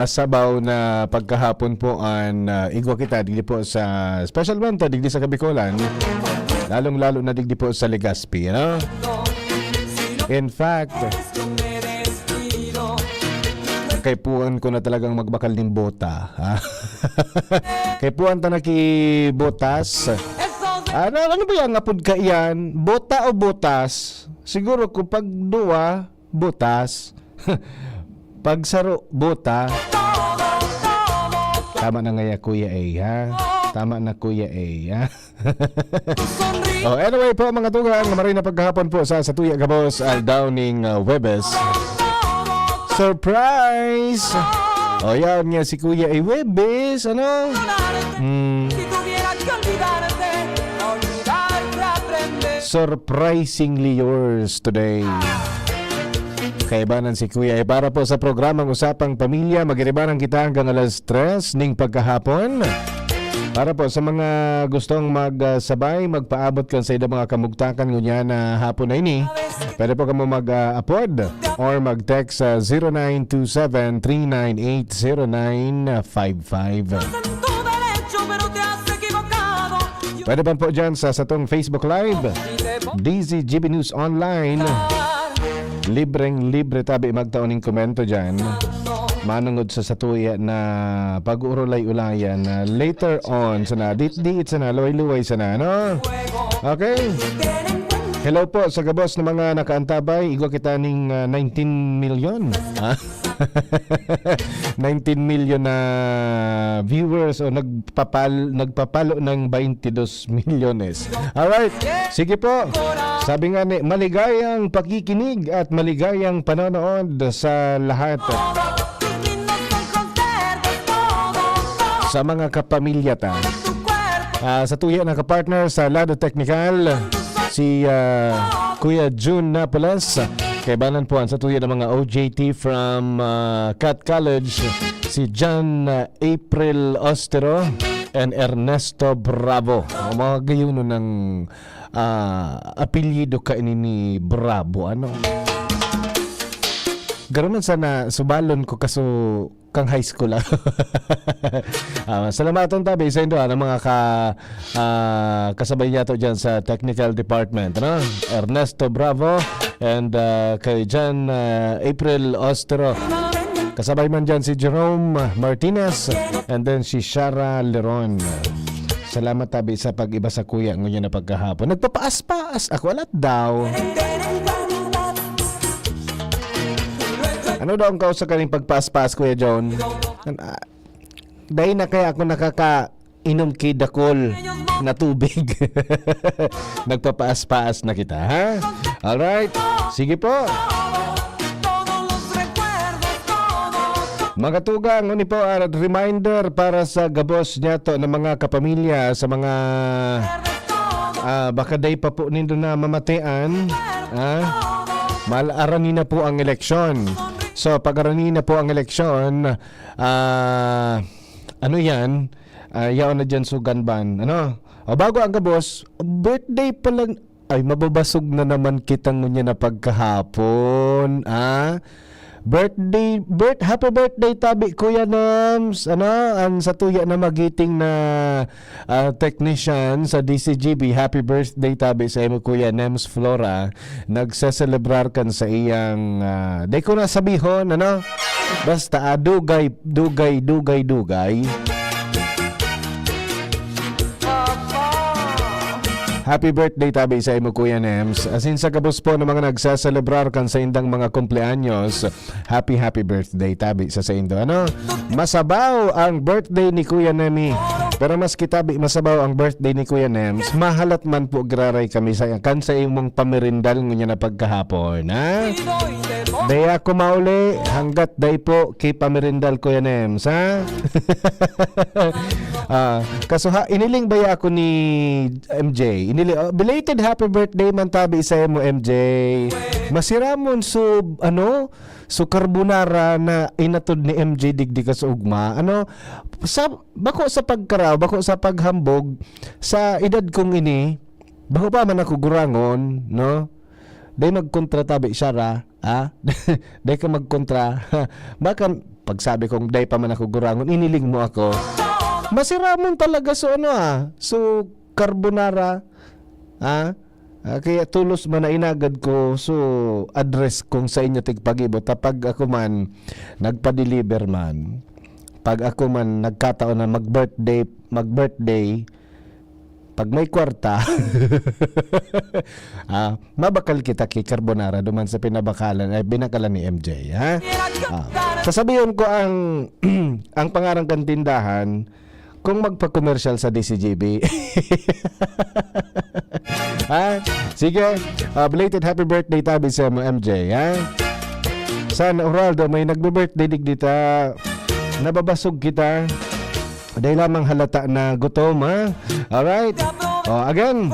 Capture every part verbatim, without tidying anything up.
Asabaw na pagkahapon po an, ah, igwa kita digdi po sa special event, ah, digdi sa Kabikolan, lalong-lalo na digdi po sa Legazpi, ano? In fact, kaipuhan ko na talagang magbakal nin bota, ha? Kaipuhan ta na ki botas. Ano, ano ba yan? Apod ka iyan? Bota o botas? Siguro kung pag duwa, botas. Pag saro, bota. Tama na ngaya, Kuya A, ha? Tama na, Kuya A, ha? Oh, anyway po, mga tugang, maray na pagkahapon po sa Satuya Gabos, Aldaw ning, uh, Webes. Surprise! Oh, yan nga si Kuya A, Webes, ano? Hmm. Surprisingly yours today. Kaibanan si Kuya. Eh, para po sa programang Usapang Pamilya, magiribanan kita hanggang alas tres ning pagkahapon. Para po sa mga gustong magsabay, magpaabot kan sa ilang mga kamugtakan ngunyan na hapon na ini, pwede po kamo mag-apod or mag-text sa zero nine two seven three nine eight zero nine five five. Pwede man po dyan sa satong Facebook Live, D Z G B News Online. Libreng-libre tabi magtao ning komento dyan. Manungod sa satuya na pag-uurulay-ulayan na later on sana, dit-dit sana, luway-luway sana, no? Okay. Hello po sa gabos na mga nakaantabay. Igwa kita ning, ah, nineteen million. Ha? Nineteen million na viewers o nagpapal-, nagpapalo ng twenty-dos milyones. Alright. Sige po. Sabi nga ni, maligayang pakikinig at maligayang panonood sa lahat. Sa mga kapamilya ta. Ah, satuya na kapartner sa lado teknikal, si, ah, Kuya Jun Napoles. Kaibanan po an satuya na mga O J T from, ah, Cat College, si John, ah, April Ostero and Ernesto Bravo. Ang mga gayuno ng, ah, apelyido kaini ni Bravo, ano? Garo man sana subalon ko, kaso kan high school, ah. Ah, salamaton tabi saindo, ah, ng mga ka-, ah, kasabay niyato dyan sa technical department, ano? Ernesto Bravo and, ah, kay Jan, ah, April Ostro. Kasabay man dyan si Jerome Martinez and then si Shara Leron. Salamat tabi sa pag-iba sa kuya ngunyan na pagkahapon. Nagpapaas-paas ako, alat daw. Ano daw ang kausa kaning pagpaas-paas, Kuya John? An-, ah, dai na kaya ako nakakainom ki dakul na tubig. Nagpapaas-paas na kita, ha? Alright. Sige po. Mga tugang, uni po, ah, reminder para sa gabos niyato na mga kapamilya, sa mga, ah, baka dai pa po nindo na mamatean, ah, mal-, arani na po ang eleksyon. So, pag arani na po ang eleksyon, ah, ano yan? Ah, yaon na dyan sugan ban. Ano? O, bago ang gabos, birthday pa lang. Ay, mababasog na naman kita ngunyan na pagkahapon, ah. Birthday, birth-, happy birthday tabi, Kuya Nems. Ano, ang satuya na magiting na, ah, technician sa D C G B. Happy birthday tabi sa imo, Kuya Nems Flora. Nagseselebrar kan sa iyang, ah, di ko na sabihon, ano? Basta, ah, dugay, dugay, dugay, dugay. Happy birthday tabi sa imo, Kuya Nems. Asin sa gabos po ng mga nagsaselebrar kan saindang mga kumpleanyos, happy, happy birthday tabi sa saindo. Ano? Masabaw ang birthday ni Kuya Nemi. Pero mas kitabi, masabaw ang birthday ni Kuya Nems. Mahalat man po, giraray kami sa, kan sa imong pamerindal ngunyan na pagkahapon, ha? Dai ako mauli, hanggat dai po ki pamerindal, Kuya Nems, ha? Ah, kaso ha, iniling baya ako ni M J. Inili-, oh, belated happy birthday man tabi sa imo, M J. Masiramon so, ano, so carbonara na inatod ni M J digdi ka sa ugma. Ano, sa, bako sa pagkaraw, bako sa paghambog, sa edad kong ini, bako pa man ako gurangon, no? Dai magkontra tabi siya ra, ha? Dai ka magkontra. Baka pagsabi kong dai pa man ako gurangon, iniling mo ako. Masiramon talaga so ano, ah, so carbonara, ha? Ah, kaya tolos man na inagad ko, so address kong sa inyo tigpagibot, ha, pag ako man nagpa-deliver man, pag ako man nagkataon na mag-birthday, mag-birthday, pag may kwarta, ah, mabakal kita ki carbonara duman sa pinabakalan, ay, binakalan ni M J, ha? Ah, sasabihin ko ang, ang pangaran kan tindahan kung magpa-commercial sa D C G B. Ha? Sige, ah, belated happy birthday tabi sa mo, M J, ha? San Oraldo, may nagbe-birthday digdi ta. Nababasog kita. Dai lamang halata na gutom, ha? Alright. Oh, again,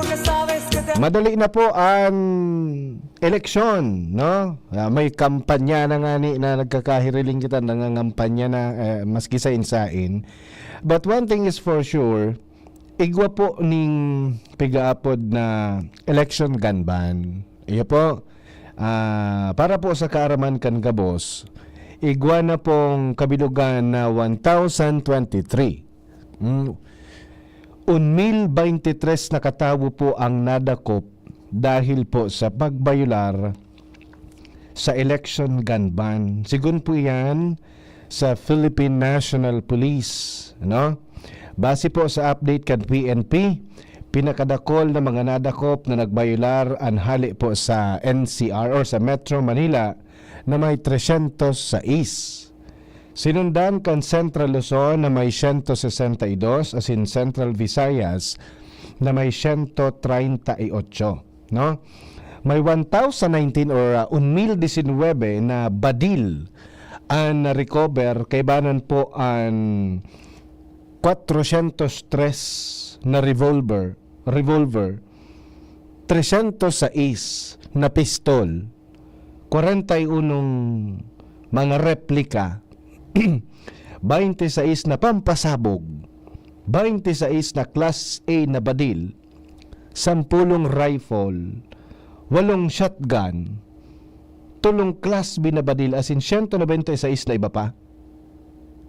madali na po an eleksyon, no? Ah, may kampanya na ngani na nagkakahiriling kita, nangangampanya na, eh, maski sain-sain. But one thing is for sure, igwa po ning pigaapod na election gun ban. Iyo po, ah, para po sa kaaraman kan gabos, igwa na pong kabilugan na one thousand twenty-three. Hmm. Un mil baynte tres na katawo po ang nadakop dahil po sa pagbayular sa election gun ban. Sigon po iyan sa Philippine National Police, no? Base po sa update kan P N P, pinakadakol na mga nadakop na nagbayular an hale po sa N C R or sa Metro Manila na may tresyentos sais. Sinundan kan Central Luzon na may siyento sesenta y dos, asin Central Visayas na may siyento treinta y ocho, no? May one thousand nineteen or, ah, un mil disinwebe na badil an na-recover, kaibanan po an kwatrosyentos tres na revolver, revolver, tresyentos sais na pistol, kwarenta y unong mga replika, baynte sais na pampasabog, baynte sais na Class A na badil, sampulong rifle, walong shotgun, tolong Class B na badil, asin siyento nobenta y sais na iba pa.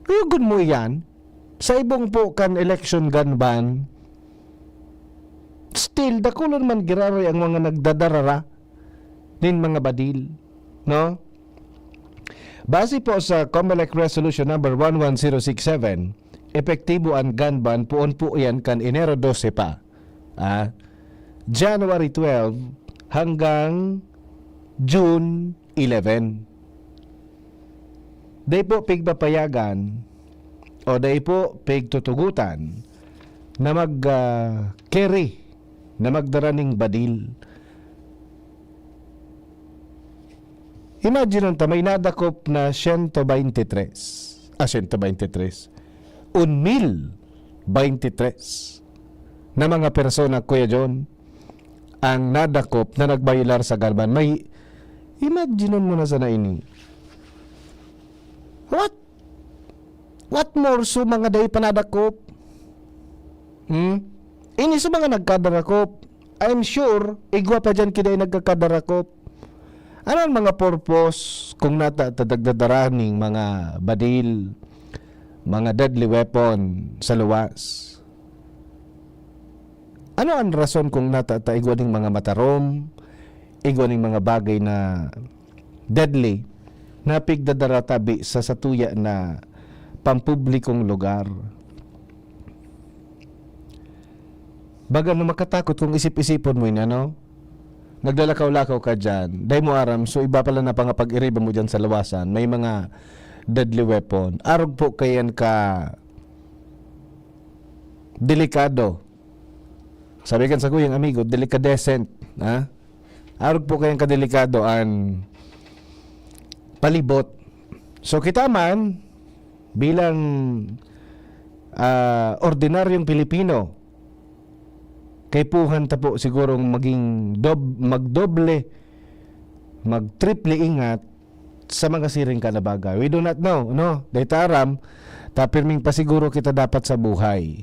Kuyugon mo iyan? Sa ibong po kan election gun ban, still, dakulon man giraray ang mga nagdadarara nin mga badil, no? Base po sa Comelec Resolution Number one one zero six seven, epektibo an gun ban poon po iyan kan Enero dose pa, ah, January twelve hanggang June eleven. Dai po pigpapayagan o dai po pigtutugotan na mag, ah, carry, na magdara ning badil. Imagine ta, may nadakop na siyento baynte tres. Ah, siyento baynte tres. Un mil baynte tres na mga persona, Kuya John, ang nadakop na nagbayular sa gun ban. May, imagine mo na sana ini. What? What more so mga dai pa nadakop? Hmm? Ini sa mga nagkadarakop, I'm sure, igwa pa dyan ki dai nagkakadarakop. Ano ang mga purpose kung nata-, ta-, nagdadara ning mga badil, mga deadly weapon sa luwas? Ano ang rason kung nata-, ta igwa ning mga matarom, igwa ning mga bagay na deadly, na pigdadara tabi sa satuya na pampublikong lugar? Baga na makatakot kung isip-isipon mo yun, ano? Naglalakaw-lakaw ka dyan. Dai mo aram, so iba pala na pangapag-iriba mo dyan sa lawasan. May mga deadly weapon. Arog po kayan ka delikado. Sabi kan sa kuyang amigo, delikadescent. Ha? Arog po kayan kadelikado an palibot. So, kita man, bilang, ah, ordinaryong Pilipino, kaipuhan ta po sigurong maging dob-, magdoble, magtriple ingat sa mga siring ka na bagay. We do not know, no? Dai ta aram, ta pirming pasiguro kita dapat sa buhay.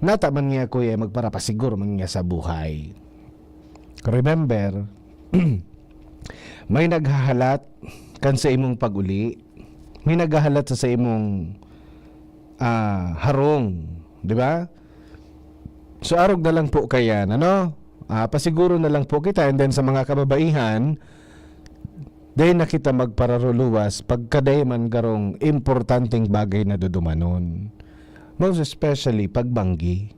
Nata man niya, kuya, magparapasiguro man niya sa buhay. Remember, may naghahalat kan sa imong pag-uli, may naghahalat sa, sa imong, ah, harong, di ba? So, arog na lang po kayan, ano? Ah, pasiguro na lang po kita, and then sa mga kababaihan, dai na kita magpararuluwas pagka dai man garong importanteng bagay na dudumanon. Most especially, pagbanggi.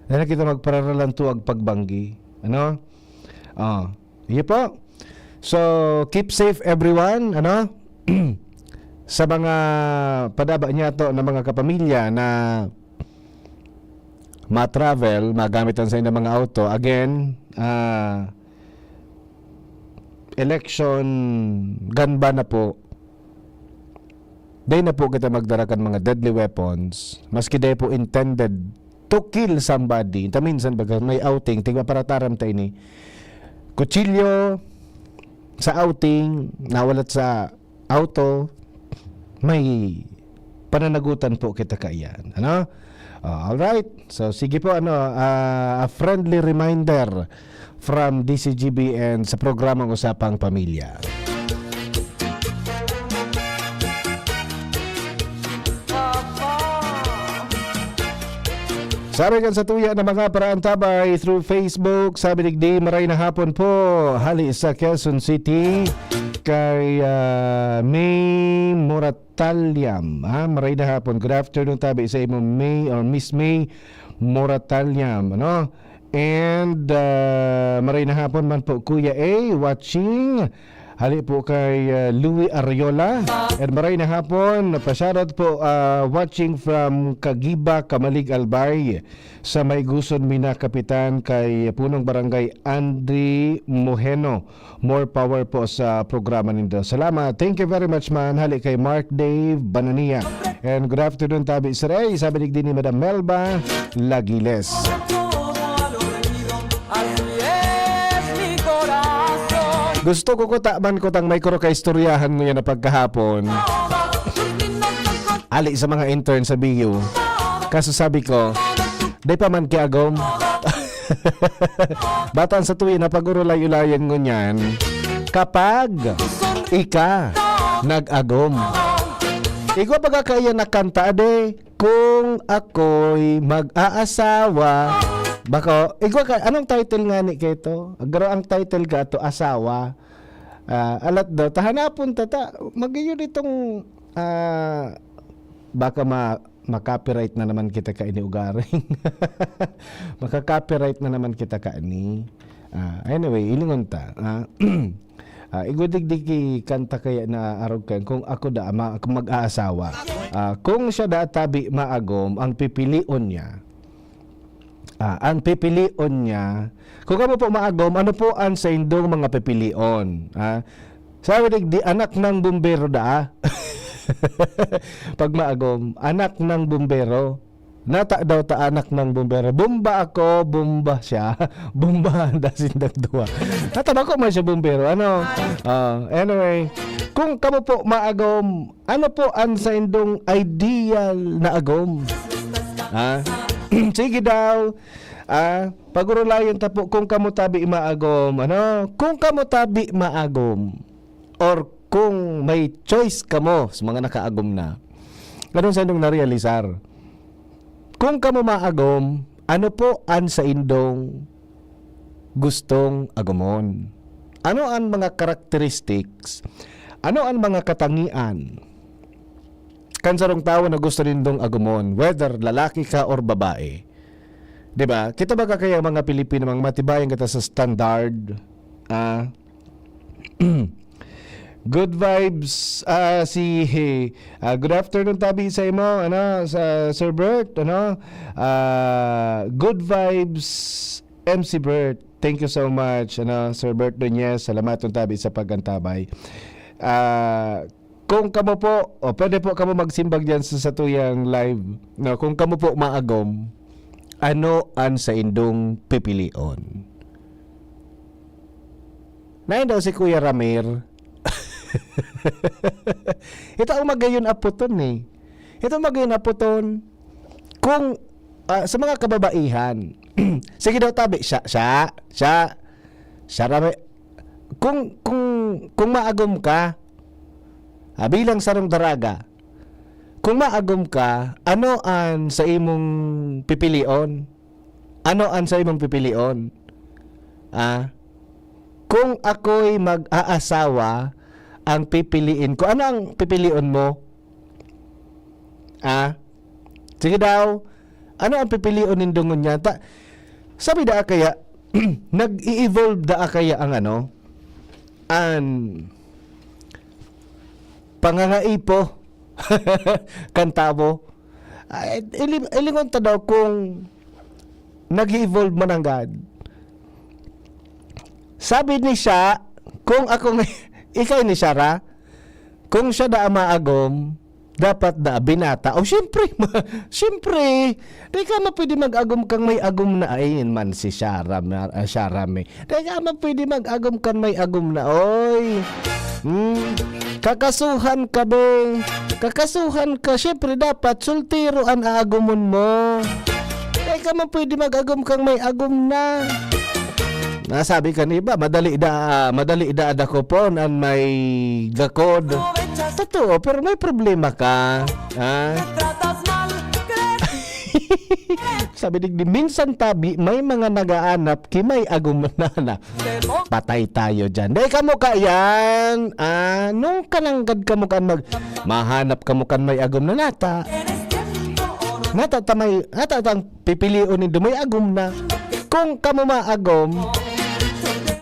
Dai na kita magpararalantuag pagbanggi. Ano? Ah, iyo po. So, keep safe everyone, ano? Sa mga padaba niyato na mga kapamilya na ma-travel, magamit ang sa inyong mga auto, again, ah, election ganba na po. Dai na po kita magdara kan mga deadly weapons, maski dai po intended to kill somebody. Ta minsan baga may outing, tigpaparataram ta ini. Kutsilyo sa outing, nawalat sa auto, may pananagutan po kita kaiyan. Ano? Ah, alright. So, sige po, ano, ah, a friendly reminder from D C G B N sa programang Usapang Pamilya. Sabi kan sa tuya na mga paraantabay through Facebook, sabi digdi, "Maray na hapon po." Hali sa Quezon City, kay, ah, May Morat Talyam, ha? Maray na hapon. Good afternoon, tabi sa imo, May or Miss May Moratalyam, ano? And, ah, maray na hapon man po, Kuya A, watching. Hali po kay, ah, Louie Ariola. And maray na hapon, pa-shoutout po, ah, watching from Kagiba, Camalig, Albay. Sa may guson mi na kapitan kay punong barangay Andy Moheno. More power po sa programa nindo. Salamat. Thank you very much, man. Hali kay Mark Dave Banania. And good afternoon, tabi Sir A. Sabi digdi ni Madam Melba Lagiles. Gusto ko kuta man kutang may kuro kaistoryahan mo yan na pagkahapon. Ali sa mga intern sa B U. Kaso sabi ko, "Di pa man kiagom." Batan sa tuwi na pag-urulay-ulayan ngunyan, kapag ika nag-agom. Igwa baga kaya na kanta, ade, "Kung ako'y mag-aasawa." Bako, igwa ka, anong title nga ni kaito? Garo ang title ka to, Asawa. Ah, alat daw, tahanapon ta ta. Mag-iyo nitong, ah, baka ma-, ma-copyright na naman kita kaini ugaring. Maka-copyright na naman kita kaini. Ah, anyway, ilingon ta. Ah, ah, igwa digdi ki kanta kaya na arog kan, "Kung ako da, ma-, kung mag-aasawa." Ah, kung siya da tabi maagom, ang pipilion niya, ah, ang pipilion niya, kung kamo po maagom, ano po ang saindong mga pipilion? Ah, sabi digdi, "Anak ng bumbero da." Pag maagom, "Anak ng bumbero." Nata daw ta anak ng bumbero. Bomba ako, bomba siya. Bombahan da sindang duwa. Nata, bako man siya bumbero. Ano? Ah, anyway, kung kamo po maagom, ano po ang saindong ideal na agom? Ha? Sige daw. Ah, pag-urulayan ta po kung kamo tabi maagom. Ano? Kung kamo tabi maagom, or kung may choice kamo sa mga nakaagom na, anong saindong narealisar? Kung kamo maagom, ano po ang saindong gustong agomon? Ano ang mga characteristics? Ano ang mga katangian kan sarong tawo na gusto nindong agomon, whether lalaki ka or babae? 'Di ba? Kita baga kaya mga Pilipino, mga matibayan kita sa standard? Ah, good vibes, ah, si, ah, good afternoon, tabi sa imo, ano, sa Sir Bert, ano? Ah, good vibes, M C Bert. Thank you so much, ano, Sir Bert Nunez. Salamat ng tabi sa pag-antabay. Ah, kung kamo po, o pwede po kamo magsimbag diyan sa satuyang live, no? Kung kamo po maagom, ano ang saindong pipilion? Nain daw si Kuya Ramir. Ito ang magayon aputon, eh. Ito ang magayon aputon. Kung, ah, sa mga kababaihan, sige daw, tabi, siya, siya, siya, siya, Ramir, kung, kung, kung maagom ka, ah, bilang sarong daraga, kung maagom ka, ano an sa imong pipilion? Ano an sa imong pipilion? Ah, kung ako'y mag-aasawa, ang pipiliin ko, ano ang pipilion mo? Ah? Sige daw, ano ang pipilion nindo ngunyan? Ta-, sabi daa kaya, nag-i-evolve daa kaya ang ano? An pangangaipo kan tawo? Ay, ili-, ilingon ta daw kung nag-i-evolve man nanggad. Sabi ni siya, kung ako nga, ikay ni Sarah, kung siya daa maagom, dapat daa binata. O, siyempre, siyempre, di ka man pwede mag-agom kang may agom na. Ayun man si Sarah, Mar-, ah, Sarah May. Di ka man pwede mag-agom kan may agom na, oy. Hmm. Kakasuhan ka, be. Kakasuhan ka. Siyempre, dapat soltero an aagumon mo. Di ka man pwede mag-agom kang may agom na. Nasabi kan iba, madali da, madali da dakopon an may gakod. Totoo, pero may problema ka. Ah? Sabi digdi, minsan tabi, may mga nagaanap ki may agom na. Patay tayo dyan. Dai kamo ka yan. Ah, nung kananggad kamo kan mag-, mahanap kamo kan may agom na nata. Nata ta may, nata tang pipilion nindo may agom na. Kung kamo maagom,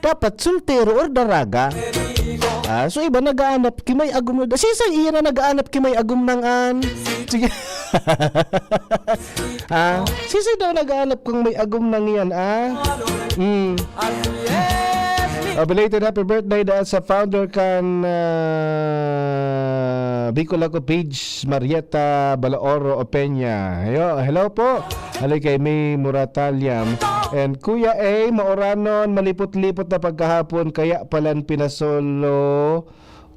dapat soltero or daraga. Ah, so iba nagaanap ki may agom na. Sisay iya na nagaanap ki may agom nang an. Sige. Ah, sisay daw nagaanap kung may agom nang yan, ah? Mm. Ah, belated happy birthday da sa founder kan, ah, Bicol Ako page, Marieta Balaoro Opeña. Ayo, hello po. Haloy kay May Murataliam. And Kuya A, mauranon, malipot-lipot na pagkahapon, kaya palan pinasolo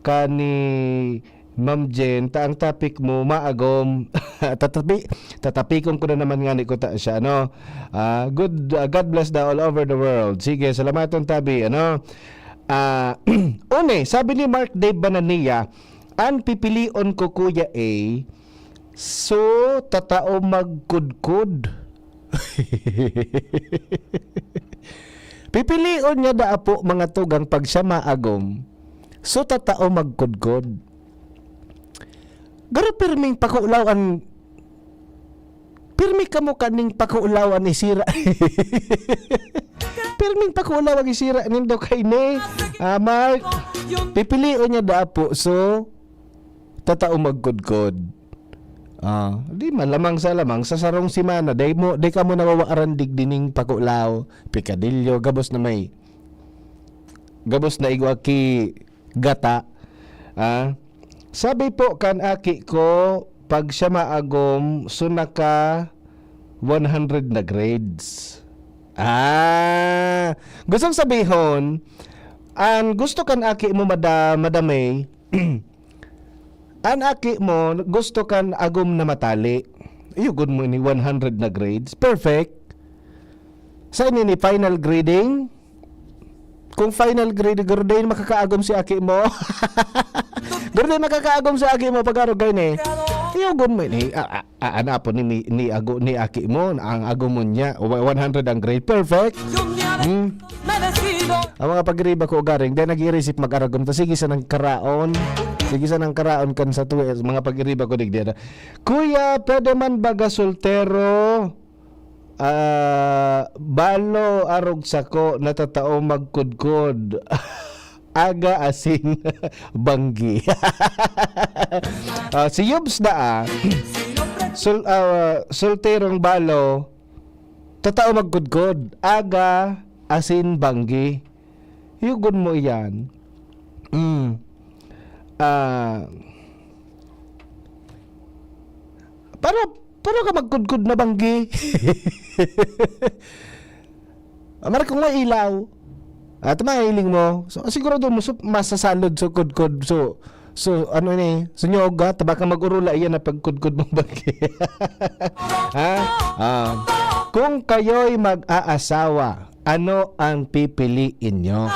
ka ni Ma'am Jen, ta ang topic mo, maagom. Tatapi-, tatapikon ko na naman ngani ko ta siya, no? Ah, good, ah, God bless the all over the world. Sige, salamaton tabi, ano? Ah, Une, sabi ni Mark Dave Banania, "An pipilion ko, Kuya A, so tatao magkudkod." Pipilion niya da apo mga tugang pag siya maagom, so tatao magkudkod. Garo pirming pakulaw an, pirmi kamo kaning pakulaw an isira. Pirming pakulaw ang isira nindo kay ni, ah, Mark. Pipilion niya da apo, so tatao magkudkod. Ah, di malamang sa lamang sa sarong semana, dai mo, dai kamo nawawaran digdi ning pakulaw, pikadilyo, gabos na may, gabos na igwa ki gata. Ah, sabi po kan aki ko, pag siya maagom, so naka one hundred na grades. Ah, gustong sabihon, an gusto kan aki mo, mada-, Madam May, an aki mo gusto kan agom na matali. Iyo gud mo ini, one hundred na grades. Perfect. Sa ini ni final grading, kung final grading, garo dai makakaagom si aki mo. Garo dai makakaagom si aki mo pag-arog kaini. Iyo gud mo ini. A-, a-, a-, ana po ni, ni, ni ago, ni aki mo, ang agom mo niya, wa-, one hundred ang grade. Perfect. Hmm. Ang mga pagriba ko ugaring, dai nag-irisip mag-aragom ta. Sige sa nang karaon. Sige sa nang karaon kan sa tuwi, mga pagriba ko digdi na. Kuya, pwede man baga soltero? Ah, balo arog sako, natatao magkudkod. Aga asin banggi. Ah, si Yubs na, ah. Sol-, ah, solterong balo, tatao magkudkod. Aga asin banggi. Yugon mo iyan. Mm. Ah, para, para ka magkudkod na banggi. Amar kung may ilaw, at mahiling mo, so, sigurado mo, so, masasalod so kudkod. So, so, ano ni, sunyog, ha? Tabaka mag-urula, iyan na pagkudkod mong banggi. Ha? Ah. Kung kayo'y mag-aasawa, ano ang pipiliin nyo?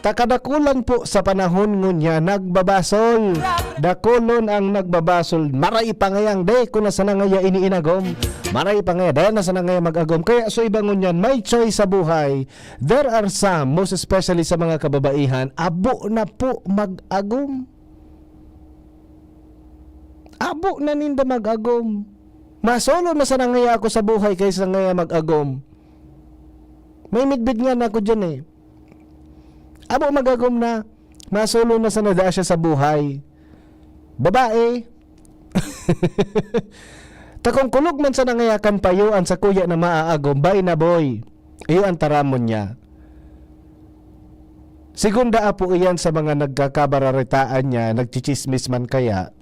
Ta kadakulan po sa panahon ngunyan nagbabasol. Dakulon ang nagbabasol. Maray pa ngayang, dai ko na sana ngaya ini inagom. Maray pa ngaya, dai na sana ngaya mag-agom. Kaya sa iba ngunyan, may choice sa buhay. There are some, most especially sa mga kababaihan, abo na po mag-agom. Abo na ninda mag-agom. Masolo na sana ngaya ako sa buhay kaysa ngaya mag-agom. May midbid nga na ako dyan eh. Abo mag-agom na, masolo na sana daa siya sa buhay. Babae. Ta kung kulog man sana ngaya kan payo an sakuya na maaagom, bay na boy. Iyo an taramon niya. Segunda apo iyan sa mga nagkakabararitaan niya, nagchichismis man kaya.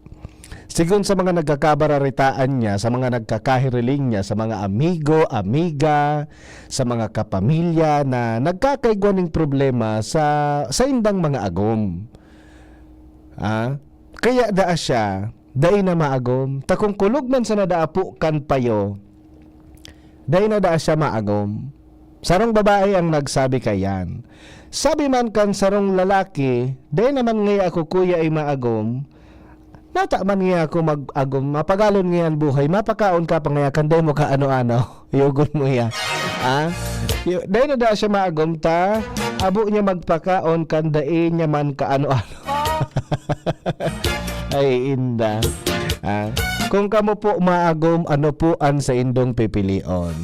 Sigon sa mga nagkakabararitaan niya, sa mga nagkakahiriling niya, sa mga amigo, amiga, sa mga kapamilya na nagkakaigwa ning problema sa saindang mga agom. Ah, kaya daa siya, dai na maagom. Ta kung kulog man sana daa po kan payo, dai na daa siya maagom. Sarong babae ang nagsabi kaiyan. Sabi man kan sarong lalaki, "Dai naman ngaya ako, kuya, ay maagom. Nata man ngaya ako mag-agom. Mapagalon ngaya an buhay. Mapakaon ka pa ngaya kan dai mo kaano-ano." Yugon mo iya. Ah? Yu-, dai na daa siya maagom ta. Abo niya magpakaon kan dai niya man kaano-ano. Ay, inda. Ah, kung kamo po maagom, ano po an saindong pipilion?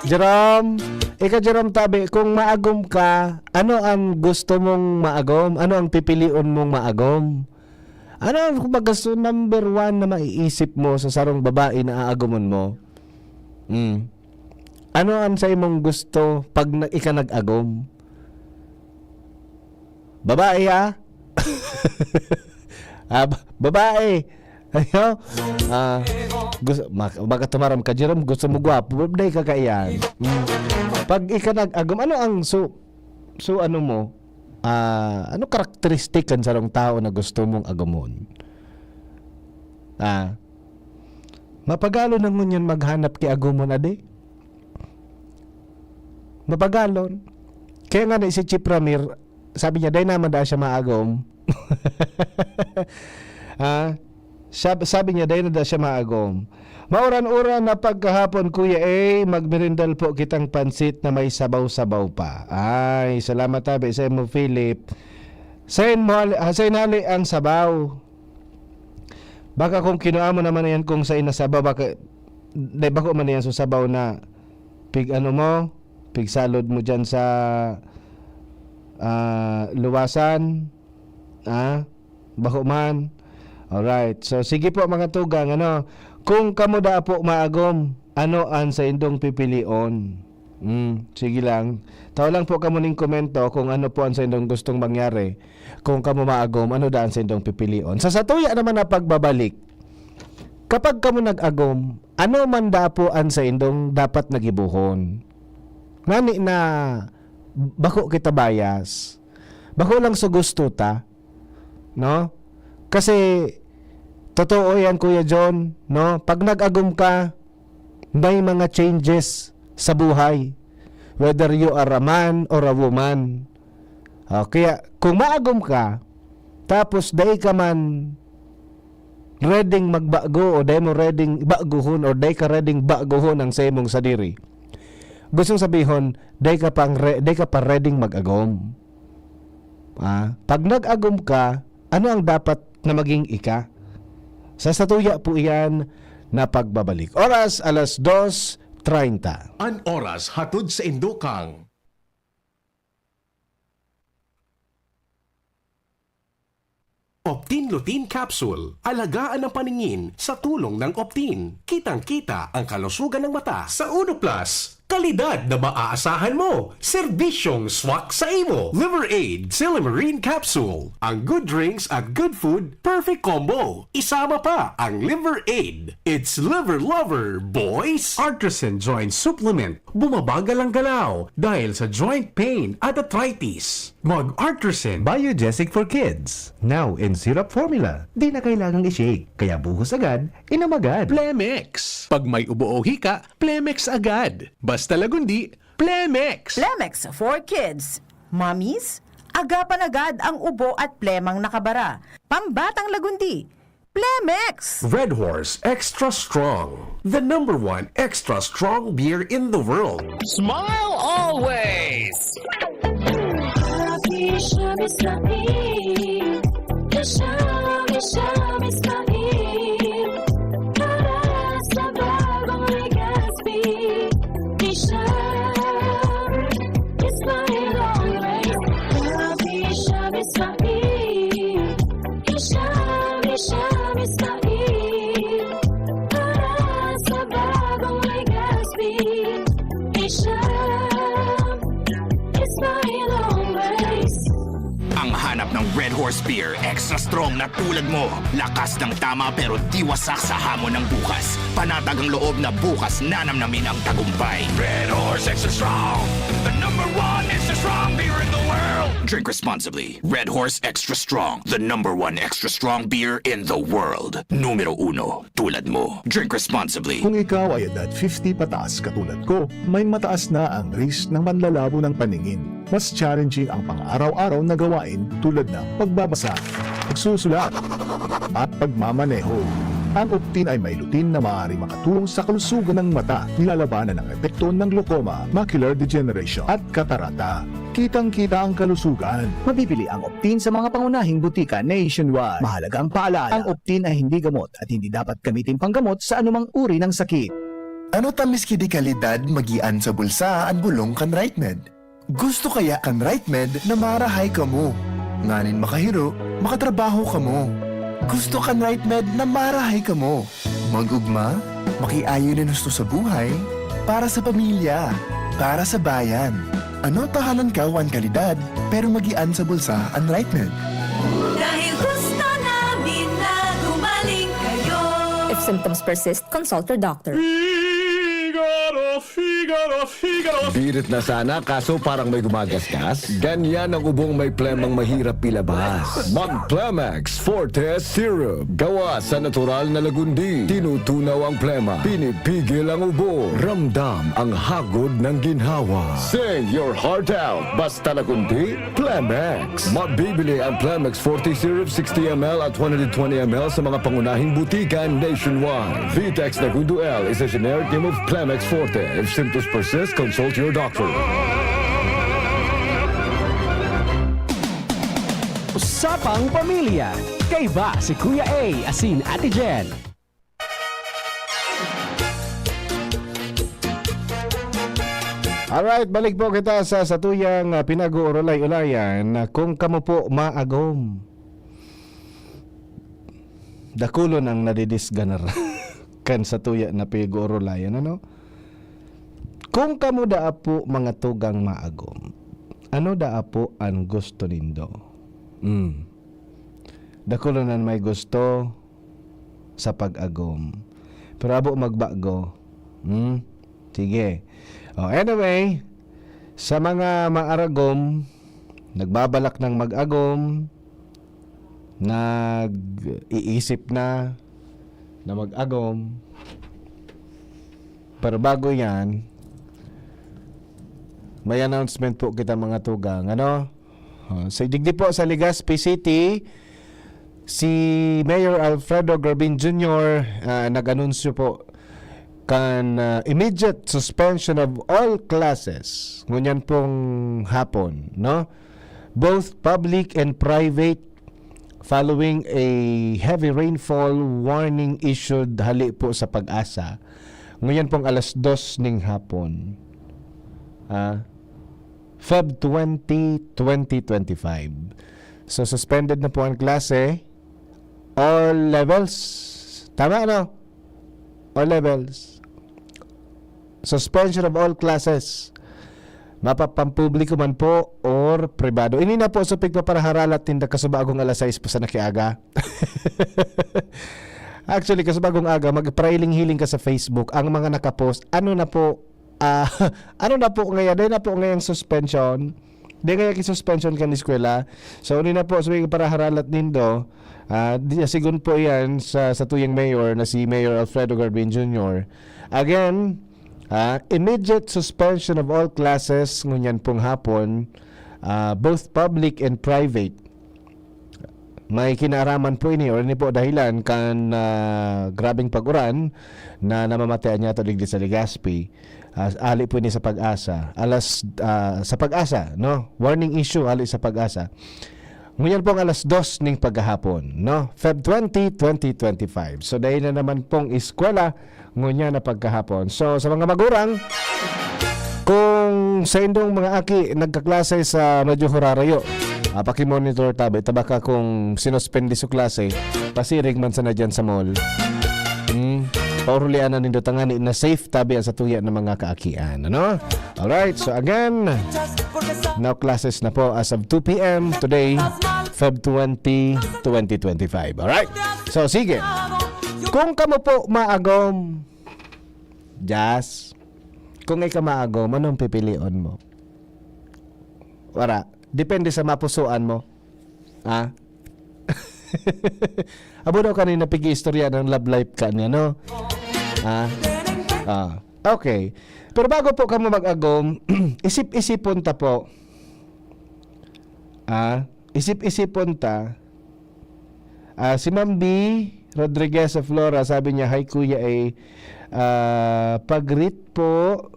Jerome, ika Jerome tabi, kung maagom ka, ano ang gusto mong maagom? Ano ang pipilion mong maagom? Ano ang, kumbaga, so number one na maiisip mo sa sarong babae na aagomon mo? Mm. Ano ang sa imong gusto pag na, ika nag-agom? Babae, ah? Ah, ba-, babae. Ayo. Ah, gusto, mak-, baka tumaram ka, Jerome, gusto mo gwapo, dai ka kaiyan. Mm. Pag ika nag-agom, ano ang su-, su-, ano mo? Ah, ano karakteristik kan sarong tao na gusto mong agomon? Ah, mapagalon na ngunyan maghanap ki agomon, adi? Mapagalon. Kaya nga na si Chief Ramir, sabi niya, "Dai naman daa siya maagom." Ah, sab-, sabi niya, "Dai na daa siya maagom." Mauran-uran na pagkahapon, Kuya A, magmerindal po kitang pansit na may sabaw-sabaw pa. Ay, salamat tabi sa imo, Philip. Sain mo hali, ah, sain hali ang sabaw? Baka kung kinua mo naman yan kung sain na sabaw, baka, dai, bako man yan sa sabaw na pig ano mo, pig salod mo dyan sa, ah, luwasan. Ah, bako man. Alright. So, sige po, mga tugang, ano, kung kamo daa po maagom, ano an saindong pipilion? Hmm, sige lang. Tao lang po kamo ning komento kung ano po an saindong gustong mangyari. Kung kamo maagom, ano daa an saindong pipilion? Sa satuya naman na pagbabalik, kapag kamo nag-agom, ano man daa po an saindong dapat na gibohon? Ngani na bako kita bias. Bako lang sa gusto ta, no? Kasi, totoo yan, Kuya John, no? Pag nag-agom ka, may mga changes sa buhay. Whether you are a man or a woman. Ah, kaya, kung maagom ka, tapos dai ka man ready magbago o dai mo ready baguhon or dai ka ready baguhon ang sa imong sadiri. Gustong sabihon, dai ka pang re-, dai ka pa ready mag-agom. Ah, pag nag-agom ka, ano ang dapat na maging ika? Sa satuya po iyan na pagbabalik. Oras, alas dos treinta. An oras hatod sa indo kang Optin Lutein Capsule. Alagaan ang paningin sa tulong ng Optin. Kitang-kita ang kalusugan ng mata. Sa Uno Plus, kalidad na maaasahan mo. Serbisyong swak sa imo. Liver Aid, Silymarin Capsule. Ang good drinks at good food, perfect combo. Isama pa ang Liver Aid. It's Liver Lover, boys! Artisan Joint Supplement. Bumabagal ang galaw dahil sa joint pain at arthritis. Mag Artisan. Biogesic for Kids. Now in syrup formula. Di na kailangang i-shake. Kaya buhos agad, inom agad. Plemex. Pag may ubo o hika, Plemex agad. Basta lagundi, Plemex. Plemex for Kids. Mommies, Agapan agad ang ubo at plemang nakabara. Pambatang Lagundi, Plemex! Red Horse Extra Strong, the number one extra strong beer in the world. Smile always! Happy Shami Sami. Shami, Shami Sami. Para sa bagong Legazpi. Isha, Ismail always. Happy Shami Sami. Isha, Isha, Ismail. Para sa bagong Legazpi. Isha, Ismail always. Ang hanap ng Red Horse Beer, extra strong na tulad mo. Lakas ng tama pero di wasak sa hamon ng bukas. Panatag ang loob na bukas nanamnamin ang tagumpay. Red Horse Extra Strong, the number one extra strong beer in the world. Drink responsibly. Red Horse Extra Strong, the number one extra strong beer in the world. Numero uno, tulad mo. Drink responsibly. Kung ikaw ay edad fifty pataas katulad ko, may mataas na ang risk ng panlalabo ng paningin. Mas challenging ang pang-araw-araw na gawain tulad ng pagbabasa, pagsusulat, at pagmamaneho. Ang Optin ay may lutein na maaaring makatulong sa kalusugan ng mata, nilalabanan ang epekto ng glaucoma, macular degeneration, at katarata. Kitang-kita ang kalusugan. Mabibili ang Optin sa mga pangunahing butika nationwide. Mahalagang paalala, ang Optin ay hindi gamot at hindi dapat gamitin panggamot sa anumang uri ng sakit. Ano ta miski di kalidad magian sa bulsa an bolong kan RightMed? Gusto kaya kan RightMed na marahay kamo, nganing makahiro, makatrabaho kamo. Gusto kan RightMed na marahay kamo, mag-ugma, makiayon nin husto sa buhay, para sa pamilya, para sa bayan. Ano ta halangkaw an kalidad, pero magian sa bulsa an RightMed? Dahil gusto namin na gumaling kayo. If symptoms persist, consult your doctor. Figaro, Figaro, Figaro. Birit na sana, kaso parang may gumagasgas. Ganyan ang ubong may plemang mahirap ilabas. Mag Plemex Forte Syrup. Gawa sa natural na lagundi. Tinutunaw ang plema. Pinipigil ang ubo. Ramdam ang hagod ng ginhawa. Sing your heart out. Basta lagundi, Plemex. Mabibili ang Plemex Forte Syrup sixty M L at one hundred twenty M L sa mga pangunahing butika nationwide. Vitex Nagundo L is a generic name of Plemex Forte. If symptoms persist, consult your doctor. Usapang Pamilya. Kaiba si Kuya A asin Ate Jen. Alright, balik po kita sa satuyang, ah, pinag-uurulay-ulayan na kung kamo po maagom. Dakulon ang nadidisganar kan satuya na pinag-uurulayan, ano? Kung kamo daa po mga tugang maagom, ano daa po an gusto nindo? Mm. Dakulon an may gusto sa pag-agom. Pero abo magbago. Hmm? Sige. Oh, anyway, sa mga maaragom, nagbabalak ng mag-agom, nag-iisip na na mag-agom, pero bago yan, may announcement po kita, mga tugang. Ano? Oh, sa digdi po sa Legazpi City, si Mayor Alfredo Garbin Junior, ah, nag-anunsyo po kan, ah, immediate suspension of all classes ngunyan pong hapon, no? Both public and private, following a heavy rainfall warning issued hali po sa PAGASA. Ngunyan pong alas dos ning hapon. Ah, Feb twenty, twenty twenty-five. So, suspended na po ang klase. All levels. Tama, no? All levels. Suspension of all classes. Mapapampubliko man po or pribado. Ini na po, so, pigpaparaharalat ninda kasubagong alas sais pa sa nakiaga. Actually, kasubagong aga, magparailing-hiling ka sa Facebook. Ang mga nakapost, ano na po, ah, ano na po ngayon? Dahil na po ngayong suspension. Dahil ngayong suspension kan eskwela. So, ini na po, so, pigpaparaharalat nindo. Ah, di, sigun po yan sa, sa tuyang mayor na si Mayor Alfredo Garbin Junior. Again, ah, immediate suspension of all classes ngunyan pong hapon, ah, both public and private. May kinaaraman po ini, or ini po dahilan kan, ah, grabeng pag-uran na namamatean niya to digdi sa Legazpi. Ah, ali po ini sa Pag-asa. Alas, ah, sa Pag-asa, no? Warning issue, ali sa Pag-asa. Ngunyan pong alas dos ning paghahapon, no? Feb twenty, twenty twenty-five. So, dahil na naman pong eskwela, ngunyan na pagkahapon. So, sa mga magurang, kung sa indong mga aki nagkaklase sa medyo hurarayo, ah, pakimonitor tabi, tabaka kung sinuspende su klase, pasiring man sana dyan sa mall. Hmm, paurulian na nindo tangani na safe tabi ang sa tuya ng mga kaakian, ano? Alright, so again, now classes na po as of two p m today, Feb twenty, twenty twenty-five. Alright? So, sige. Kung kamo po maagom, Jazz, kung ikaw maagom, anong pipilion mo? Wala. Depende sa mapusuan mo. Ha? Abo daw kanina pig-iistorya ng love life ka niya, no? Ha? Ah, okay. Pero bago po kamo mag-agom, isip-isipon ta po. Ah, isip-isipon ta. Ah, si Ma'am B Rodriguez of Flora, sabi niya, "Hi, Kuya A. Ah, pag-greet po,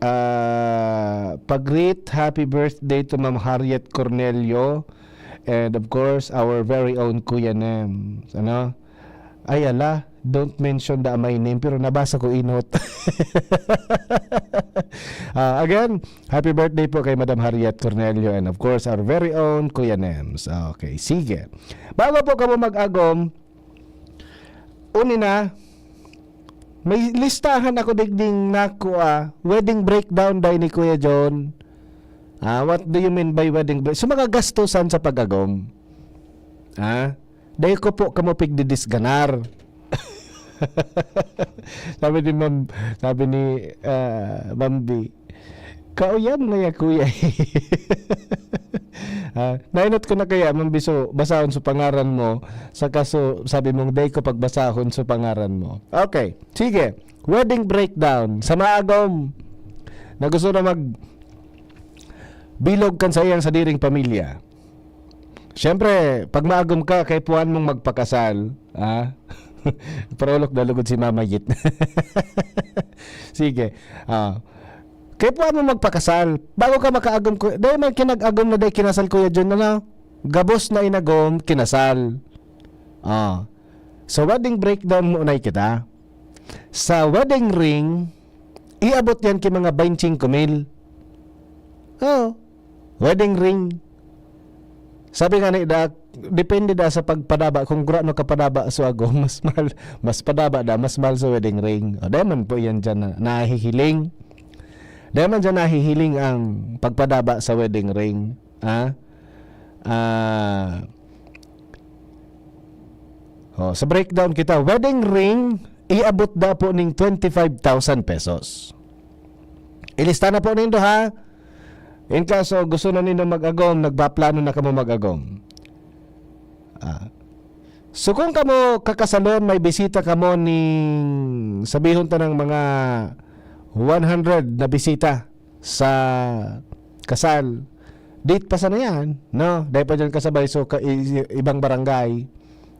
ah, pag-greet, happy birthday to Ma'am Harriet Cornelio. And of course, our very own Kuya Nem." Ano? Ay, ala, don't mention the my name, pero nabasa ko inot. Ah, again, happy birthday po kay Madam Harriet Cornelio and of course, our very own Kuya Nems. Okay, sige. Bago po kamo mag-agom, uni na, may listahan ako digding nakua, wedding breakdown day ni Kuya John. Ah, what do you mean by wedding break? So, mga gastusan sa pag-agom. Ah, dai ko po kamo pigdidisganar. Sabi ni Ma'am, sabi ni, ah, Ma'am B, "Kauyam ngaya, kuya." Ah, nainot ko na kaya, Ma'am B, so, basahon sa pangaran mo, saka so, sabi mong, "Dai ko pagbasahon sa pangaran mo." Okay, sige. Wedding breakdown. Sa maagom na gusto na mag bilog kan sa iyang sadiring pamilya. Siyempre, pag maagom ka, kaipuhan mong magpakasal, ah? Parolok na lugod si Mama Yit. Sige. Ah. Kaipuhan mong magpakasal. Bago ka makaagom, ku-, dahil man kinag-agom na dahil kinasal, Kuya John, ano? Gabos na inagom, kinasal. Ah. Sa wedding breakdown mo unay kita. Sa wedding ring, iabot yan ki mga baynte singko mil. Oo. Wedding ring. Sabi nga ni Dak, depende da sa pagpadaba. Kung gurano ka padaba so ago, mas mahal, mas padaba da, mas mahal sa wedding ring. O, dai man po yan dyan na nahihiling. Dai man dyan nahihiling ang pagpadaba sa wedding ring. Ha? Ah, oh, sa breakdown kita, wedding ring, iabot da po ning twenty-five thousand pesos. Ilista na po nindo, ha? In kaso gusto na nindo mag-agom, nagpaplano na kamo mag-agom. Ah. So, kung kamo kakasalon, may bisita kamo ning, sabihon ta ng mga one hundred na bisita sa kasal. Date pa sana yan, no? Dahil pa dyan kasabay, so, ka-, i-, ibang barangay.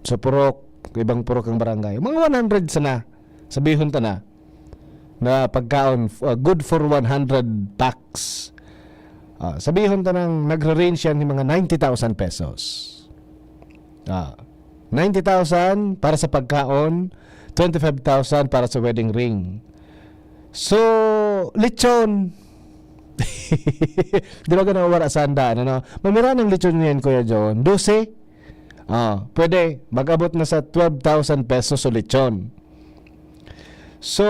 So, purok, ibang purok ang barangay. Mga one hundred sana, sabihon ta na, na pagkaon, f-, uh, good for one hundred packs. Ah, sabihon ta nang nagre-range yan ng mga ninety thousand pesos. Ah, ninety thousand para sa pagkaon, twenty-five thousand para sa wedding ring. So, lechon. Di ba ka nawawara sa handaan, ano? Mamira ng lechon niyan, Kuya John. Dose. Ah, pwede. Mag-abot na sa twelve thousand pesos o lechon. So,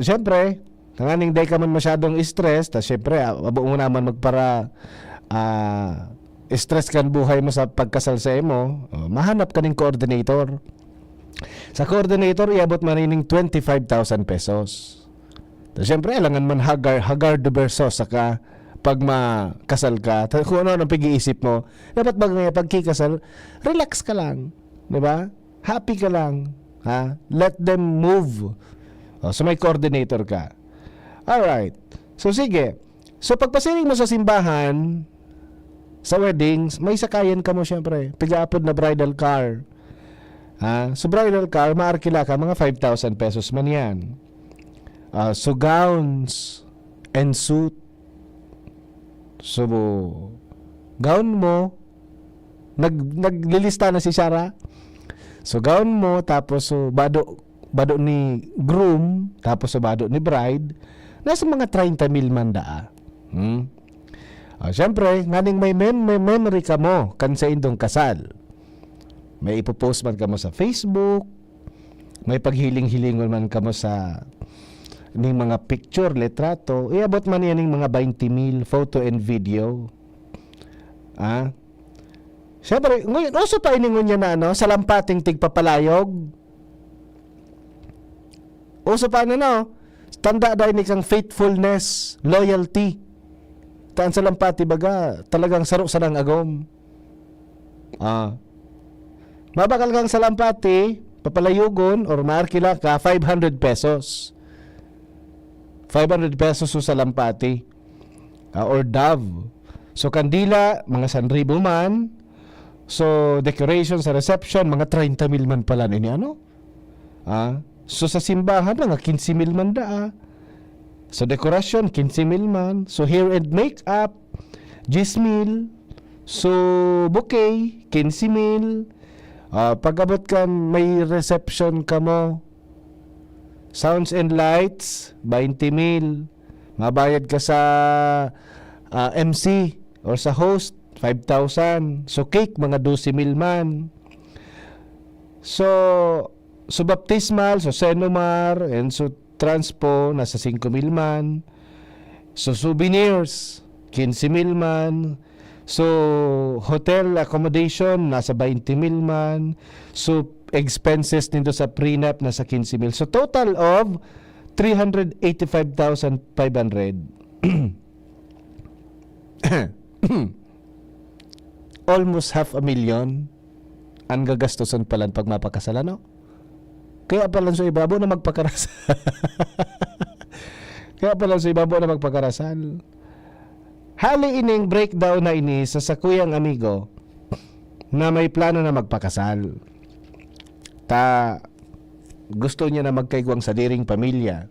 siyempre, tanganing dai ka man masyadong stress, ta siyempre, ah, abo mo naman magpara-, ah, stress kan buhay mo sa pagkasal sa imo, oh, mahanap ka ning coordinator. Sa coordinator, iabot man ining twenty-five thousand pesos. So, siyempre, alangan man hagar, hagar de versos saka pag makasal ka. Ta-, kung ano ang pag-iisip mo, dapat ba nga pagkikasal, relax ka lang. Di ba? Happy ka lang. Ha? Let them move. Oh, so may coordinator ka. Alright. So, sige. So, pagpasiring mo sa simbahan, sa weddings, may sakayan kamo, syempre. Pigaapod na bridal car. Ha? So, bridal car, maarkila ka, mga five thousand pesos man yan. Ah, so, gowns and suit. So, gown mo, nag-, naglilista na si Sarah. So, gown mo, tapos, so, bado, bado ni groom, tapos, so, bado ni bride, nasa mga treinta mil man daa. Hmm? Ah, syempre, nganing may mem-, may memory kamo kan saindong kasal. May ipopost man kamo sa Facebook, may paghiling-hilingon man kamo sa ning mga picture, litrato, iabot man yan ning mga twenty mil, photo and video. Ah? Siyempre, ngayon, uso pa ini ngunyan na ano, salampating tigpapalayog. Uso pa ano, no? Tanda dai ni kang faithfulness, loyalty. Ta an salampati baga, talagang saro sanang agom. Ah. Mabakal kang salampati, papalayugon or maarkila ka, five hundred pesos. Five hundred pesos so salampati. Ah, or dove. So, kandila, mga sanribo man. So, decoration sa reception, mga treinta mil man pala ini, ano? Ah, so, sa simbahan, mga quince mil man daa. So, dekorasyon, quince mil man. So, hair and makeup, diyes mil. So, bouquet, quince mil. Ah, pag-abot kan may reception kamo, sounds and lights, twenty mil. Mabayad ka sa, ah, M C or sa host, five thousand. So, cake, mga dose mil man. So, so baptismal, so senomar, and so transpo, nasa singko mil man. So, souvenirs, quince mil man. So, hotel accommodation, nasa twenty mil man. So, expenses nindo sa prenup, nasa quince mil. So, total of three hundred eighty-five thousand five hundred. Almost half a million an gagastosan palan pag mapakasal, ano? Kaya palan sa iba, abo na magpakarasal. Kaya palan sa iba, abo na magpakarasal. Hali ining breakdown na ini sa sakuyang amigo na may plano na magpakasal. Ta, gusto niya na magkaigwang sadiring pamilya.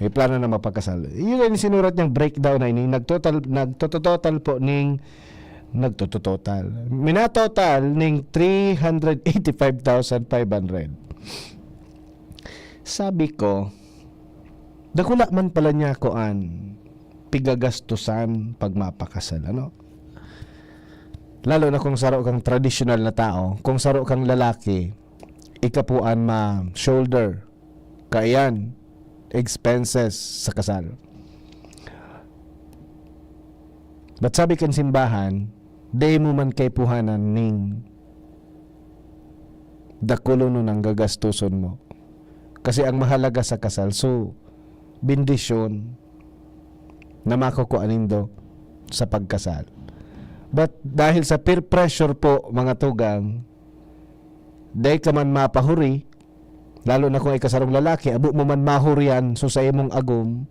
May plano na magpakasal. Yun ang sinurat niyang breakdown na ini. Nagtotal, nagtototal po ning, nagtototal. Minatotal ning three hundred eighty-five thousand five hundred. Sabi ko, dakula man pala niya kuan, pigagastusan pag mapakasal, ano? Lalo na kung saro kang tradisyonal na tao, kung saro kang lalaki, ika po an ma-shoulder kaiyan expenses sa kasal. But sabi kan simbahan, dai mo man kaipuhanan ning dakulonon an gagastoson mo. Kasi ang mahalaga sa kasal, so, bendisyon na makukua nindo sa pagkasal. But dahil sa peer pressure po, mga tugang, dai ka man mapahuri, lalo na kung ika sarong lalaki, abo mo man mahurian, so sa imong agom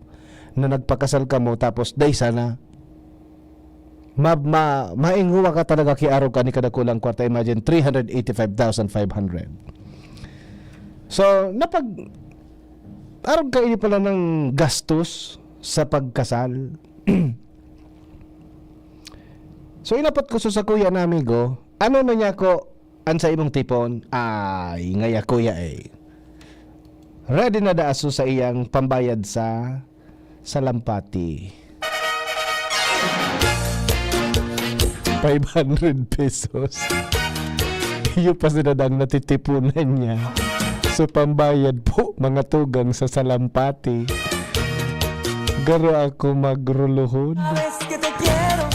na nagpakasal kamo, tapos dai sana. Ma-, ma-, maingwa ka talaga ki arog ka ni kadakulang kwarta. Imagine, three hundred eighty-five thousand five hundred. So, napag-, arog ka ini pala ng gastos sa pagkasal. So, inapot ko sa sakuya na amigo, "Ano na niya ko an sa imong tipon?" Ay, ngaya kuya eh. Ready na daa so sa iyang pambayad sa salampati. Five hundred pesos. Iyo pa sinadang natitipunan niya. So, pambayad po, mga tugang sa salampati. Garo ako magruluhod.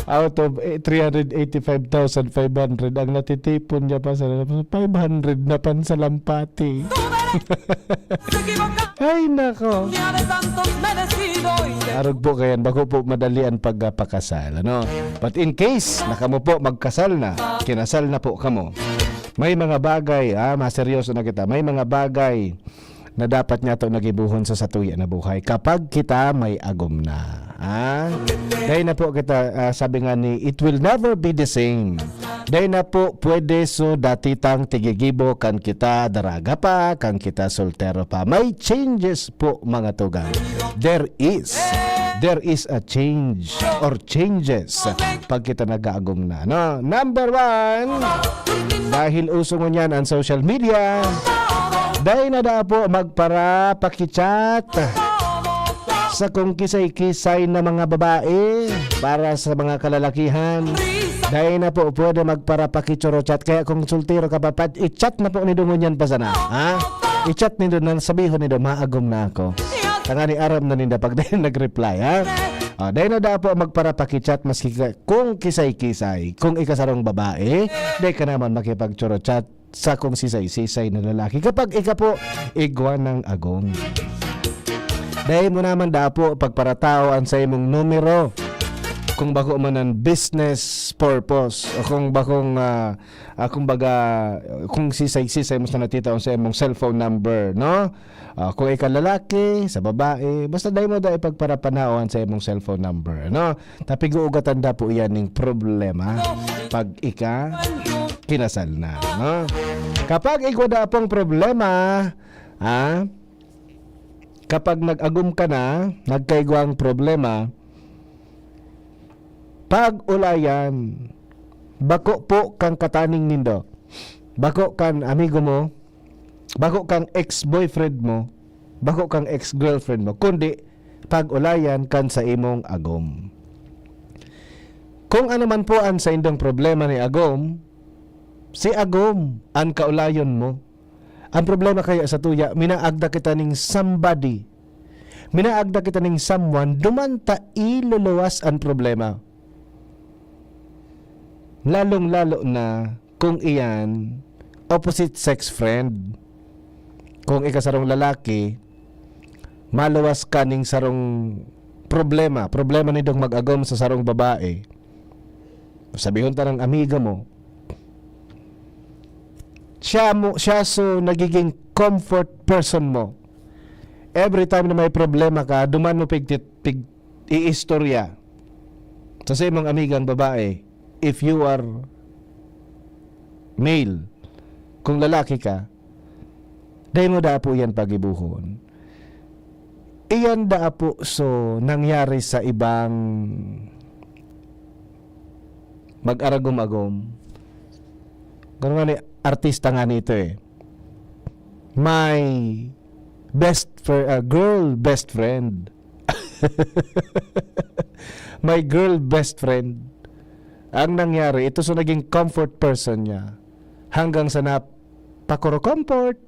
Out of, eh, three hundred eighty-five thousand five hundred, ang natitipon niya pa sa five hundred na pansalampati. Ay, nako. Arog po kayan, bako po madali an pagpakasal, ano? But in case na kamo po magkasal na, kinasal na po kamo, may mga bagay, ah, maseryoso na kita, may mga bagay na dapat niyato na gibohon sa satuya na buhay kapag kita may agom na. Ah, dai na po kita, ah, sabi nga ni, it will never be the same. Dai na po pwede so dati tang tigigibo kan kita daraga pa, kan kita soltero pa. May changes po, mga tugang. There is. There is a change or changes pag kita nag-aagom na, no? Number one, dahil uso ngunyan ang social media, dai na da po magpara-pakichat sa kung kisay-kisay na mga babae para sa mga kalalakihan. Dai na po pwede magpara-pakichat. Kaya kung soltero ka pa, pa, i-chat na po nindo ngunyan pa sana, ha? I-chat nindo na, sabihon nindo, "Maagom na ako." Tangani aram na ninda pag dai nag-reply, ha? Ah, dai na da po magpara-pakichat maski ka, kung kisay-kisay. Kung ika sarong babae, dai ka naman makipag-choro-chat sa kung sisay-sisay na lalaki. Kapag ika po igwa ng agom, dai mo naman da po pagparatao an sa imong numero. Kung bako man an business purpose, o kung bakong, ah, ah, kumbaga, kung sisay-sisay mo sa natitaon sa imong cellphone number, no? Ah, kung ika lalaki, sa babae, basta dai mo da ipagparapanao an sa imong cellphone number, no? Tapig-uugatan da po iyan ning problema pag ika kinasal na, no? Kapag igwa da pong problema, ah, kapag nag-agom ka na, nagkaigwang problema, pag-ulayan, bako po kang kataning nindo, bako kan amigo mo, bako kang ex-boyfriend mo, bako kang ex-girlfriend mo, kundi pag-ulayan kan sa imong agom. Kung ano man po an saindong problema ni agom, si agom an kaulayon mo. Ang problema kaya sa tuya, minaagda kita ning somebody. Minaagda kita ning someone, duman ta iluluwas an problema. Lalong-lalo na kung iyan opposite sex friend. Kung ika sarong lalaki, maluwas ka ning sarong problema, problema nindong mag-agom sa sarong babae. Sabihon ta ng amiga mo, siya mo, siya so nagiging comfort person mo. Every time na may problema ka, duman mo pig, pig iistorya sa, sa imong amigang babae, if you are male, kung lalaki ka, dai mo da po yan pagibuhon. Iyan da po so nangyari sa ibang mag-aragom-agom. Kung nga ni, artista nga nito eh. My best friend, ah, girl best friend. My girl best friend. Ang nangyari, ito so naging comfort person niya. Hanggang sa nap-, pakuro comfort.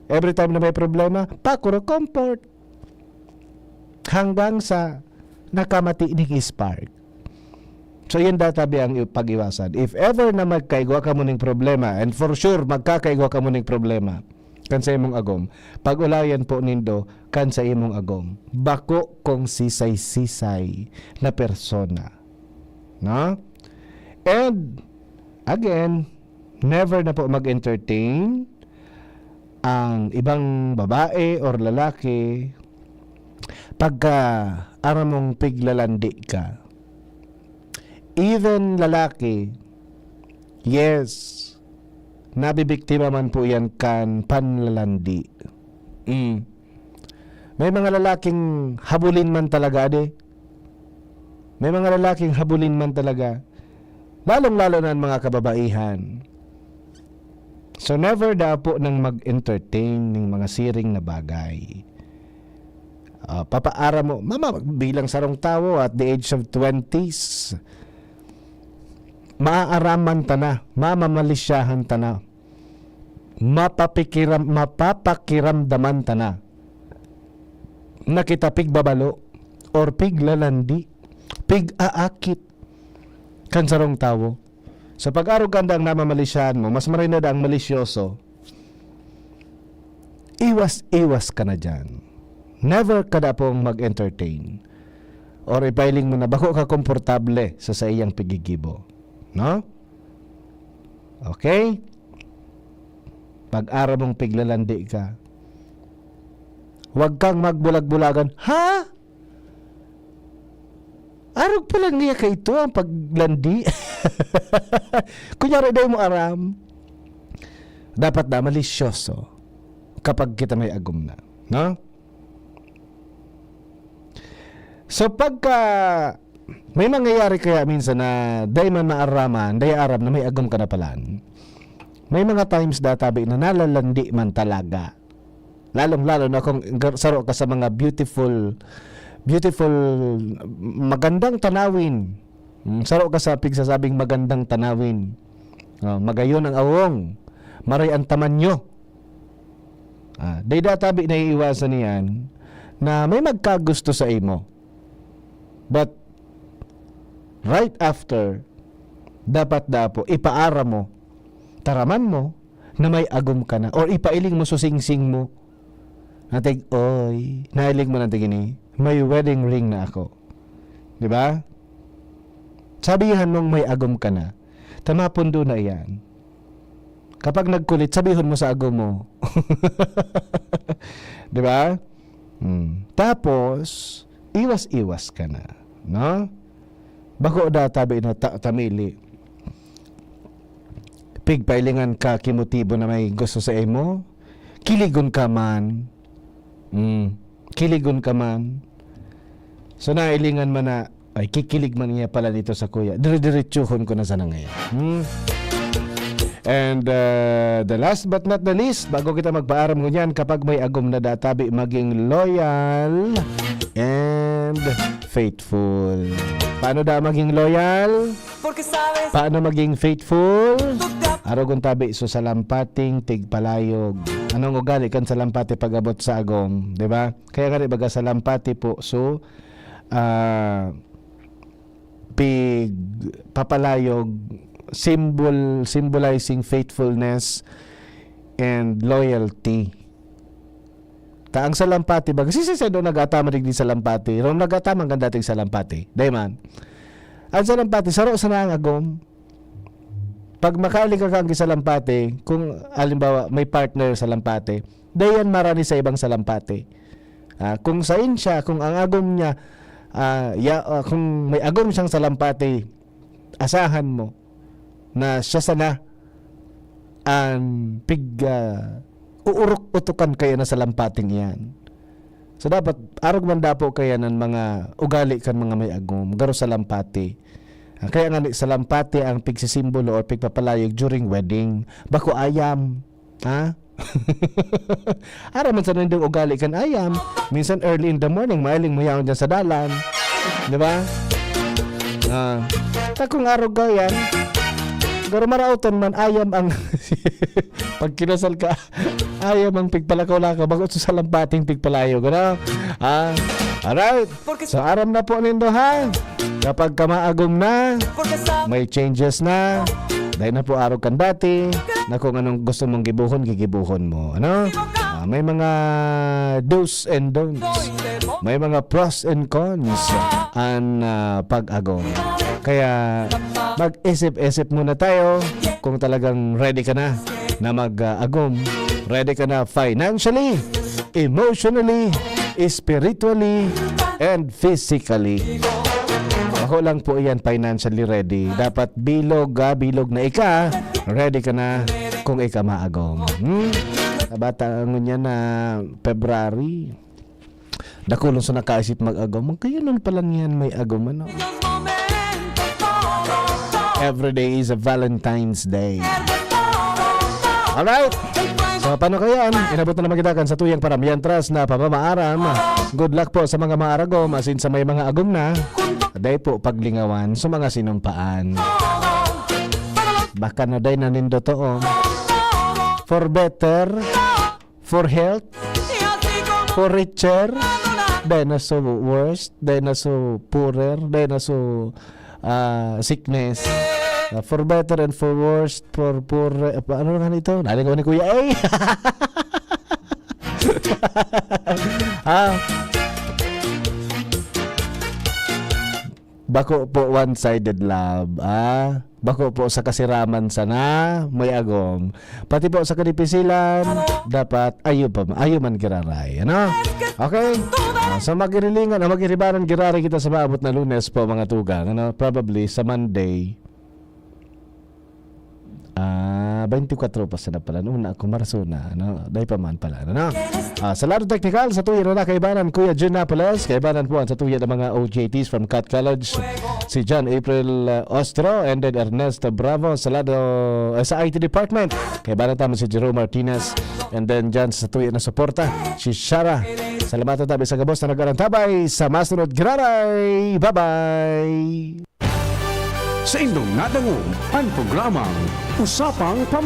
Every time na may problema, pakuro comfort. Hanggang sa nakamati ning spark. So, yan da tabi ang i-, pag-iwasan. If ever na magkaigwa ka mo ning problema, and for sure, magkakaigwa ka mo ning problema, kan sa imong agom, pag-ulayan po nindo, kan sa imong agom. Bako kung sisay-sisay na persona. No? And, again, never na po mag-entertain ang ibang babae or lalaki pagka aram mong piglalandi ka. Even lalaki, yes, nabibiktima man po yan kan panlalandi. Mm. May mga lalaking habulin man talaga, ade. May mga lalaking habulin man talaga. Lalong-lalo na ang mga kababaihan. So, never da po nang mag-entertain ning mga siring na bagay. Ah, papaaram mo, mama, bilang sarong tawo at the age of twenties, maaaraman ta na, mamamalisyahan ta na, mapapikiram-, mapapakiramdaman ta na, na kita pigbabalo or piglalandi, pig-aakit kan sarong tawo. Sa pag-arog kandang namamalisyahan mo, mas maray na daang malisyoso, iwas-iwas ka na diyan. Never ka da pong mag-entertain. Or ipailing mo na bako ka komportable sa saiyang pigigibo. No? Okay? Pag-aram mong piglalandi ka, huwag kang magbulag-bulagan, "Ha? Arog pala niya kaito ang paglandi. Kunyari, dai mo aram. Dapat na malisyoso kapag kita may agom na, no? So, pagka may mangyayari kaya minsan na dai man maaraman, dai aram na may agom ka na palan. May mga times da tabi na nalalandi man talaga. Lalong-lalo na kung gar-, saro ka sa mga beautiful, beautiful, magandang tanawin. Mm, saro ka sa pigsasabing magandang tanawin. Oh, magayon ang awong, maray ang tamanyo. Ah, dai da tabi naiiwasan niyan na may magkagusto sa imo. But right after, dapat dapo ipaaram mo, taraman mo na may agom ka na, or ipailing mo sa singsing mo. Natig, oy, nailing mo na tigini, may wedding ring na ako. Di ba? Sabihan mong may agom ka na. Tama pundo na iyan. Kapag nagkulit, sabihon mo sa agom mo. Di ba? Hmm. Tapos, iwas-iwas ka na. No? Bako da tabi na ta-, tamili. Pigpailingan ka ki motibo na may gusto sa imo. Kiligon ka man. Mm. Kiligon ka man. So, nailingan man na, ay, kikilig man niya pala dito sa kuya. Dire-diretsuhon ko na sana ngayon. Hmm? And, uh, the last but not the least, bago kita magpaaram ngunyan, kapag may agom na databi, maging loyal and faithful. Paano da maging loyal? Paano maging faithful? Arogon tabi, so salampating tigpalayog. Anong ugali kan salampati pag-abot sa agom, di ba? Kaya nga, di ba, salampati po, so, ah, pig-, papalayog, symbol, symbolizing faithfulness and loyalty. Ta ang salampati, baga, si Sisay do nag-atama digdi salampati. Rom nag-atama ang dating salampati. Dai man. Ang salampati, saro sana ang agom. Pag makahiling ka kan salampati, kung, halimbawa, may partner sa lampati, dayan marani sa ibang salampati. Ah, kung sain siya, kung ang agom niya, ah, ya-, ah, kung may agom siyang salampati, asahan mo na siya sana an pig-, ah, uurok-utukan kayo na salampating iyan. So, dapat arog man dapo kaya nan mga ugali kan mga may agom, garo salampati. Ah, kaya nga ni-, salampati ang pigsisimbolo or pigpapalayog during wedding. Bako ayam. Ha? Ara man sa nindong ugali kan ayam. Minsan early in the morning, mailing mo yaon dyan sa dalan. Di ba? Ah. Ta kung arog ka yan, garo maraotan man, ayam ang pag kinasal ka, ayam ang pigpalakaw-lakaw, bago sa salampating pigpalayog, ano? Ah, alright. So, aram na po nindo, ha? Kapag kamaagom na, may changes na. Dahil na po arog kan dati, na kung anong gusto mong gibuhon, gigibuhon mo. Ano? Ah, may mga do's and don'ts. May mga pros and cons an, ah, pag-agom. Kaya mag-isip-isip muna tayo kung talagang ready ka na na mag-agom. Ready ka na financially, emotionally, spiritually, and physically. Ako lang po iyan financially ready. Dapat bilog, ah, bilog na ika, ready ka na kung ika maagom. Hmm? Bata ngunyan na February. Dakulon sa nakaisip mag-agom. Kaya nun pala niyan may agom, ano? Every day is a Valentine's Day. Alright. So, paano kaya? Inabot na naman kita kan sa tuyang paramiyan tras na pamamaaram. Good luck po sa mga maaragom, as in sa may mga agom na. Day po paglingawan sa mga sinumpaan. Baka na day na nindo to, oh. For better, for health, for richer, dai na so worst, dai na so poorer, dai na so, ah, sickness. Ah, for better and for worst, for poor, pa-, ano nga nito? Naligaw ni Kuya, ay! Ah. Bako po one-sided love, ah. Bako po sa kasiraman sana, may agom. Pati po sa kadipisilan, dapat ayo pa, ayo man giraray, ano? Okay? Ah, so magirilingan, ah, magiribanan giraray kita sa maabot na Lunes po, mga tugang, ano? Probably sa Monday. Ah, twenty-four pa sana pala. Una ako, Marso na, ano? Dahil pa man pala, ano? Ah, sa lado teknikal, sa tuya na kaibanan, Kuya Jun Napoles. Kaibanan po ang sa tuya ng mga O J Ts from Cat College. Si John April, uh, Ostro and then Ernesto Bravo. Sa lado, eh, sa I T department, kaibanan tamo si Jerome Martinez. And then dyan sa tuya na suporta, si Shara. Salamat tabi sa gabos na nag-arantabay. Sa masunod, giraray. Bye-bye! Sa indong nadangog, ang programang Usapang Pamilya.